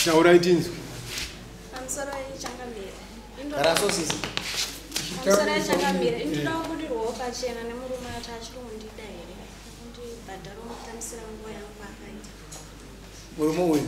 Taurai tinzwe. Pamusoro yechangamire. Gara so sisi. Pamusoro yechangamire. Indoda kubudirwawo pachena nemurume ati achiri kundida here. Kundibhadhara kutambisira nguva yangu akaita. Murume uyu.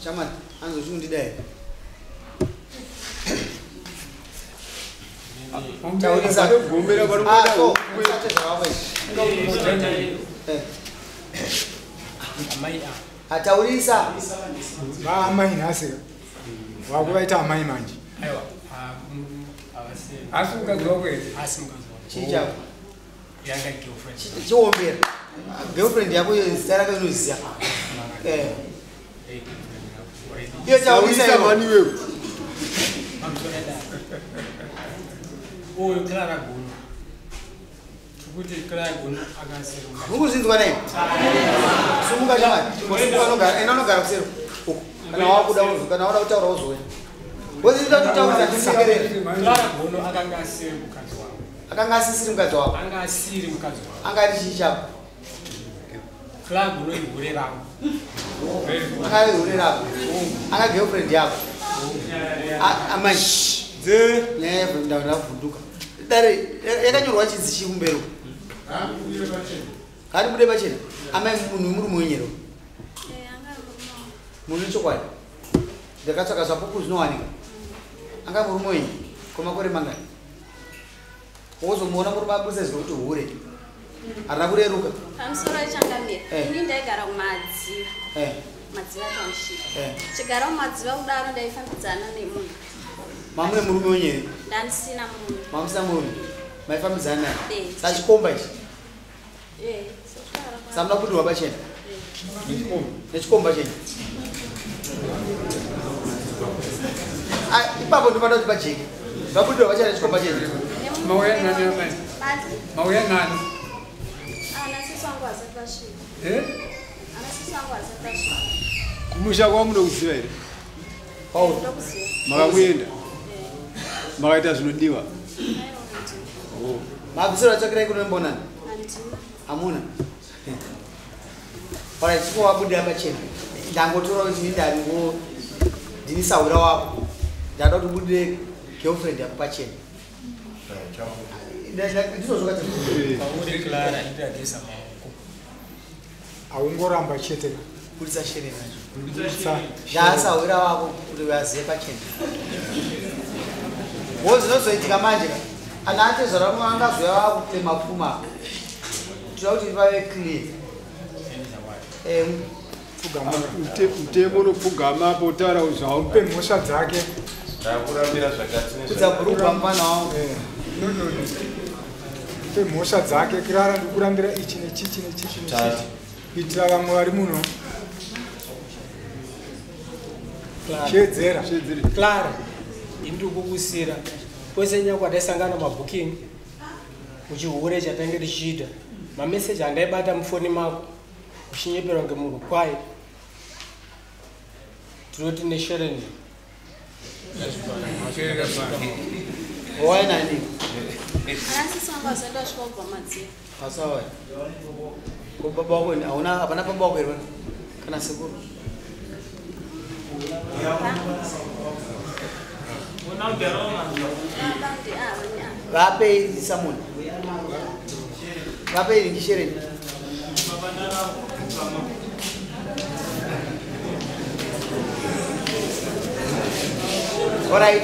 Shamani, anzi uchiri kundida here? Taurisa. Vanogomera vari Ah, kuda so, hupwe. musate zvavava izvi. Eh. Amai ava. Ataurisa. Vaamai nhasi vakuvaita amai manje. Aiwa, havasi. Asi mukadzi wako here? Asi mukadzi wako. Chii chako? Yanga girlfriend. Chiombera. Girlfriend yako iyo zita rako inoziya. Eh. Eh, girlfriend yako. Iyo taurisa Taurisa iwe. mani iwewe. Pamusoro yadare. Uyu Clara Gono. Tikuti Clara Gono akasiri mukadzi. Mukuzvinzwa nei? Sumuka shamani. Simuka unogara, enda unogara kuseri. Uko. Kana wakuda uzo, kana wada kutaura uzouya. Wozita kutaurisa tisekerere. Clara Gono akanga asiri mukadzi wangu. Akanga asisiri mukadzi wako. Anga asiri mukadzi wangu. Anga ari chii chako? Clara Gono ihure rangu. Anga ari hure rako. Anga girlfriend yako. Amai. Dze. Nyaya ndavhunduka. Dare yakanyorwa chinzi chii kumberi uko? Ngatibude pachena. Amai munhu murume wenyu here? Eh, anga ari murume wangu. Munhu wechokwadi. Ndakatsvaka zvapupu zvinowanika. Anga murume wenyu kwemakore mangani? Wozomuona murume abudisa izwi rekuti hure. Harina kureruka. Pamusoro yechangamire. Eh. Ini ndaigara kumadziva. Eh. Madziva township. Eh. Chigara mumadziva kudaro ndaifambidzana nemunhu. Mamune murume wenyu here? Ndandisina murume. Mamusina murume. Maifambidzana naye. Eh. Sachikomba ichi. Eh, sokutaura kwangu. Samuna kudirwa pachena. Eh. Nechikomba chenyu. Ah, ipapo ndinofanira kuti pajeke. Vabudirwa pachena nechikomba chenyu. Mauya nani amai? Bati, Mauya nani? ana sisi wangu vasati vasvika. Eh? Ana sisi wangu vasati vasvika. Kumusha kwavo munokuziva here? Pauro. Ndokuziva. Makakuenda? Eh. Makaita zvinodiwa? Aiwa, handina. Oh. Mabvisiro atsvakirai kunombonani? Handina. Hamuna. Alright, chiko wabudira pachena. Ndangotora kuti ndingo ndini sahwira wako. Ndada kuti ubudire girlfriend yako pachena. Ndizvo zvakati. Pauri Clara indirageza maoko. Haungoramba chete. Budisa shereni yacho. Budisa. Ndasahwira wako kuti vazive pachena. Wo zvinozoitika manje ka. Ana atezvara vamwe vangazouya vakutema pfuma. Tinoda kuti vave clear. Eh, Pfugama. Mutemo unopfugama apo taura zvauri. Upe mhosva dzake. Ndakurambira zvakati kudza nezvakati. bhurugwa mufana wangu. Eh. No, no, no. Upe mhosva dzake Clara ndikurambira ichi nechichi nechichi nechichi. Kuitira vamwe vari muno. Clara. Shedzera. Shedzera. Clara, ini ndiri kukusira. Kwese nyangwe kwataisangana mabooking uchihure chatange tichiita. Mameseji andaibata mufoni mako uchinyeperwa ngemunhu kwaye. Tinoti neshereni. Wauya nani? Ana sisi wangu vasati vasvika kubva madziva. Asawa. Ko baba wako ni hauna hapana baba wako here bana? Kana sekuru. Baba ndi ava ni ava. Vapei samoni. Vapei ringi shereni. Alright.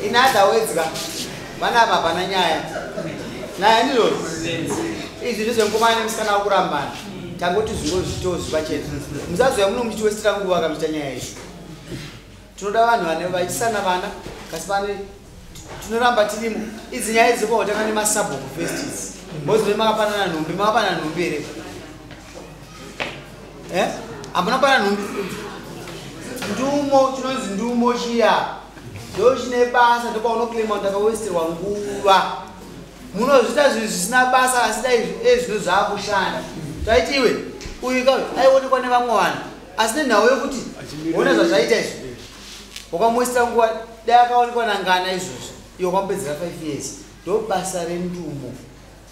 In other words ka vana ava hapana nyaya. Nyaya ndizvozvo. Izvi ndezvemukomana nemusikana wakurambana. Tangoti zvingozvitozvi pachena. Musazouya muno muchitiwestera nguva kamuchita nyaya izvi. Tinoda vanhu vane vachisana vana kasi vane tinoramba tirimo. Idzi nyaya idzi kwakutanga nemasabhuku first idzi. Mozove makapanana nhumbi, makapanana nhumbi here? Eh? Hamuna kupanana nhumbi. Ndumo chinonzi ndumo chiya. Ndo chine basa ndopaunoclaima kuti ndakawesterwa nguva. Munozviita zvinhu zvisina basa asi dai ezvino zvaakushanda. Taiti iwe uyu ka aionekwa nevamwe vanhu asi nenhau yekuti ona zvazvaita izvi. Wakamuwestera nguva dai akaonekwa nangana izvozvo iwe wakamupedzera 5 years. Ndo basa rendumo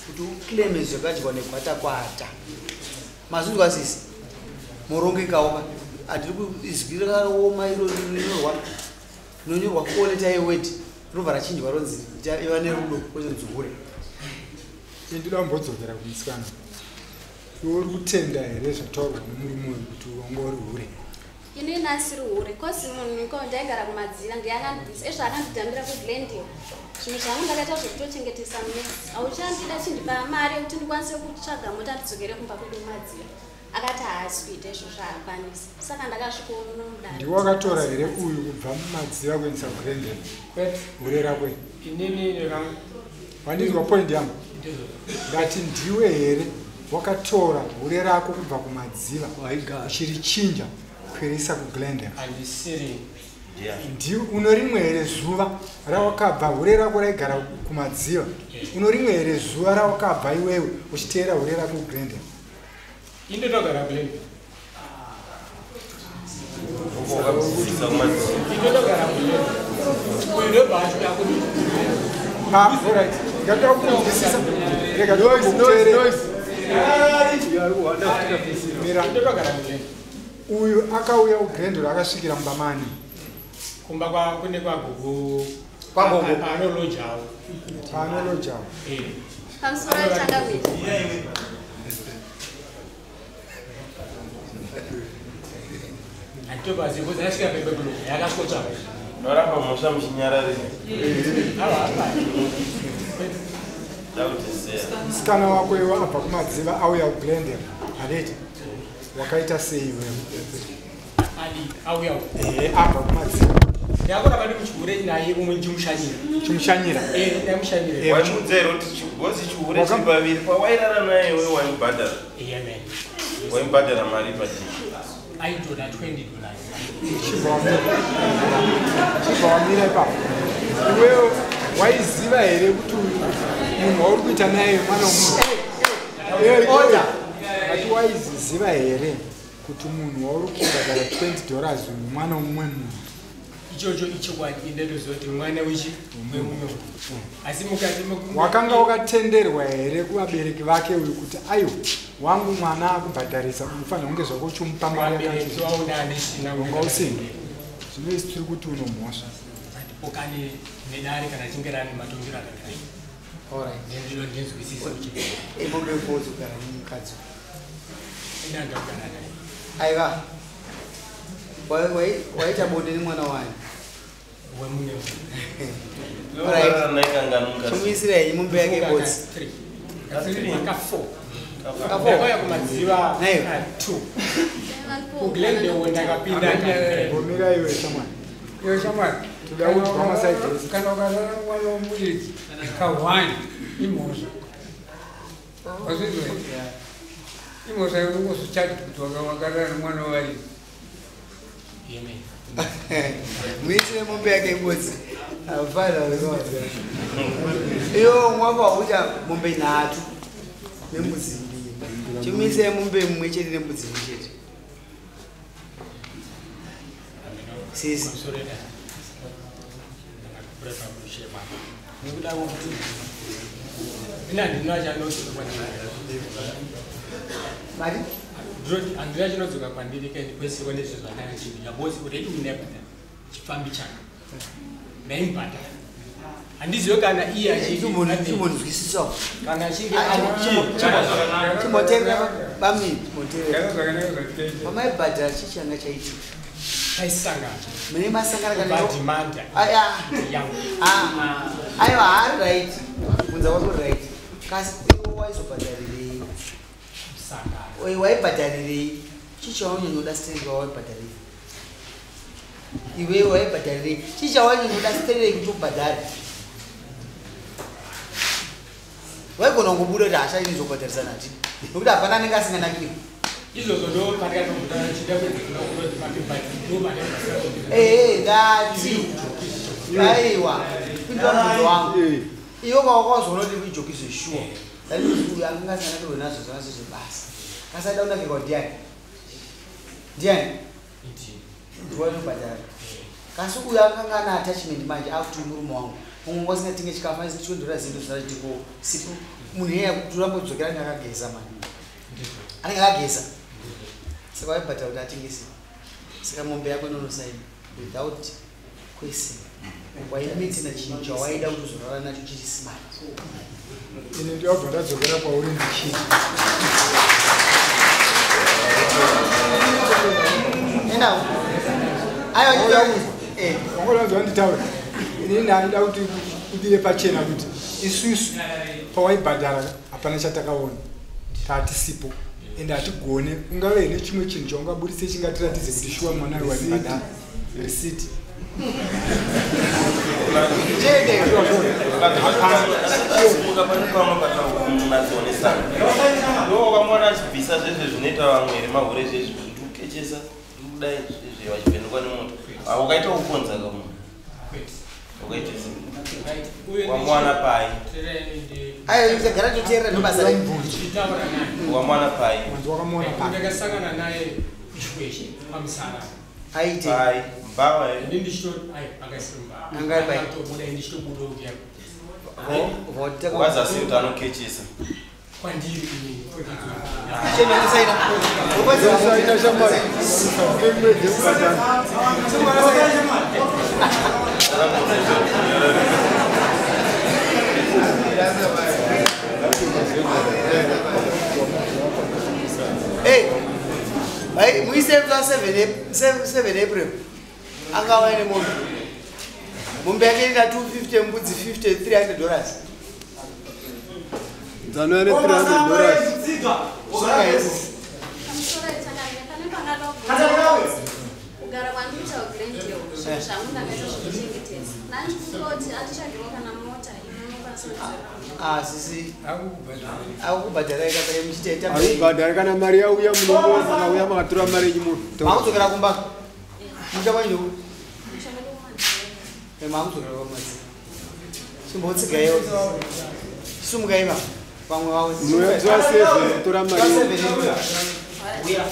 kuti uclaime zvakadyiwa negwatakwata. Mazvinzwa sisi? Murongekawo ka. Handiri izwi rakaoma iro rinonyorwa rinonyorwa kuoneta yeword robva rachinjwa ronzi iva nerudo kwozonzi hure. Ndinoda kumbodzokera kumusikana. Iwe uri kutenda here zvataurwa nemurume uyu kuti wanga uri hure? Ini nasiri hure kosi munhu iko ndaigara kumadzira ndiye akandibvisa ezvo akandidhambira kuGlendale. Zvinhu zvangu ndakaita zvekutochengetesa mumesi. Hauchandida chindipa mari yekuti ndikwanise kutsvaga mota ndidzokere kumba kwedu kumadzira. Akati haasi kuita izvozvo haakwanisi. Saka ndakasvikonomudaro. Ndiwe wakatora here uyu kubva mumadziva kuendesa kuGlendale? Kwete. Hure rako iri. Inini Wandinzwa point yangu? Ndati ndiwe here wakatora hure rako kubva kumadziva uchirichinja kuirisa kuGlendale? Handisiri. Ndi unorimwe here zuva rawakabva hure rako raigara kumadziva? Unorimwe here zuva rawakabva iwewe uchiteera hure rako kuGlendale? Indotogara Glendale. Wakabvisa kumadziva. Indotogara Glendale. Uyu ndobva achida kuti Ah, alright. Ngatoda kunzwisisa. Rega ndikuteerere. Mira. Indotogara Glendale. Uyu akauya kuGlendale akasvikira mumba mani? Kumba kwa kune kwagogo. Kwagogo. Paanolojawo. Paanolojawo. Eh. Pamusoro changamire. Handitobazi because asvika pembe yakasvikotsvaga. Noramba mhosva muchinyararira. Ava apa. Ndakuti seya. Musikana wako iwe abva kumadziva auya kuGlendale. Handiti? Wakaita sei iwewe? Adi auya. Ehe, abva kumadziva. Ndakuramba ndimuchihure naye umwe ndichimushanyira. Chimushanyira. Eh, ndamushanyira. Eh, Waimuudza here kuti gozi chihure chiri paviri pawairara naye iwe waimubhadhara. Yeah man. Waimubhadhara mari padii. Aitoda $20. Chibva wamira. Chibva wamira ipapo. Iwewe waiziva here kuti uyu munhu wauri kuita naye mwana womunhu? Order. Ati waiziziva here kuti munhu wauri kubhadhara $20 uyu mwana womumwe munhu? Ichocho ichokwadi ndatoziva kuti mwana wechi wemumwe. Asi mukati mekunge Wakanga wakatenderwa here kuvabereki vake uyu kuti aiwa wangu mwana akubhadharisa unofanira kunge zvako uchimupa mari vabereki yakati vaona handisina wanga usina. Zvino isu tiri kuti unomhosva. Handipokane nedare kana chinge rane matongero akadai. Alright. Ndino ndinzwisise kuti Mombe yekubodzi kugara nemukadzi. ndanga kugara naye. Aiva. Waita bonde nemwana wani. Wemumwe. Wairara naye kangani mukadzi? Chimuisira henyu mombe yake ibodzi. Ka 4. Ka four? Ndakauya kumadziva Nayo. 2. KuGlendale ndakapinda ka Gomira iwe shamwari. Iwe shamwari, Toda kunzwa masaidhi ese. kana ukarara mwana womuridzi ka1 imhosva. Wazvizwa here? Imhosva yekungozochaji kuti wakarara nemwana wevaridzi. Amen. Muisire mombe yake ibodzi. Hapana wezwa. Iyo mwaka wakuita mombe 3 nembudzi mbiri. Chimuisire mombe mumwe chete nembudzi imwe chete. Sisi. Pamusoro edare. Ndakakura pamushe baba. Nekuda kwekuti ina handina chanodzoka kwandiri. Mari? Ndinoti handina chinodzoka kwandiri kaini kwese kwane zvinhu zvandanga ndichiita. Because already ndaibhadhara chifambi chake. Ndaimubhadhara. Handizivi kana iye achiti Chimbonzwisisawo. kana achinge Chimboteerera bamini, chimboteerera. Gara zvakanaka zvatikaita. Pamaibhadhara chii changa chaitika? taisangana Mune masangana kana badhimanda Aya. yangu. Ah. Aiwa haari right. Kubvunza kwako right. Kasi iwe waizobhadharirei? Kusangana. Oi waibhadharirei? Chii chawanyanyoda stereki wawaibhadharira? Iwewe waibhadharirei? Chii chawanyanyoda stereki kuti ubhadhare? Waigona kungobuda kuti hasha ini zobhadharisa nati. Nokuti hapana anenge asinganakirwi. Izvozvo ndo pandakatombotanga ndichida kuedza kunoti mapepa ndo pandakasira Ehe, ndati. Aiwa. Pindura mubvunzo wangu. Iwe kwawakazoona kuti ijoki zveshuwa. Ndati uyu anga asinganakirwe nazvo zvanga zvezvebasa. Kasi aida kunakirwa ndiani? Ndiani? Ndiwanobhadhara. Kasi uyu akanga ana attachment manje akuti murume wangu. Mumwe wasingatinge chikafu asi chiondora zinto zvinachitiko sipo. Munhu iyeye akuturamba kudzokera anenge akageza manje. Anenge akageza. Saka waibhadhara kuti atenge sipo. Saka mombe yako inonosaina without question. Waimitira chinhu chawaida kuti uzorara nacho chiri smart. Ini ndinobva ndadzokera kwauri ndichiti Endawo. Aiwa, eh. Wangolanzwa nditaura. Ini ndaida kuti ubire pachena kuti isusu pawaibhadhara hapana chatakaona, tatisipo, ende hatigone. Ungave here chimwe chinhu chaungaburitse chingatiratidze kuti shuwa mwana uyu waibhadhara? Risiti. Simuka pane pamwe pataukunatsonesana ndo wakamwana achibvisa zvezve zvinoita vamwe here mahure zvezvi kuti ukechesa kudai zvezve vachivhenekwa nemoto. Wakaita kukonza kamunhu wakaita sei wamwana pai? Aiwa, tagara toteerera, ndobasa renyu. Ndichitaura naye. Wamwana pai? Wakamwana pai? Ndakasangana naye kuchikweshe pamusara. Aite. Pai mbawa here? Ini ndichito ai angaisiri mbava. Anga ari pai? Akatobuda, ini ndichitobuda kuya. Wazasi kuti anokechesa kwandiri inini. Chenonosaina. Usaina shamwari. Mwedzi wekubhadhara. Hey, vai muise musi wa 7 April angava aine mombe. Mombe yake ina 250, mbudzi 50, 300 dollars. Dzanouya ne300 dollars. Pamusoro echangamire, pane pangada kugara kwandikuita kuGlendale, zvinhu zvangu ndakaita zvekuchengetedza. Nandikungoti anditsvagirwa kana mota inonokwanisa kudzora. Ah, sisi akukubhadharai kasaka muchiteta. Arikubhadhara kana mari yauya, munongo makauya makatora mari yenyu muno. Makudzokera kumba musha kwanyu? Makudzokera kwamadzi. Chimbotsigaiwo, sumukai va vamwe vavo. Mwedzi wa 7 tora mari yenyu. Uya.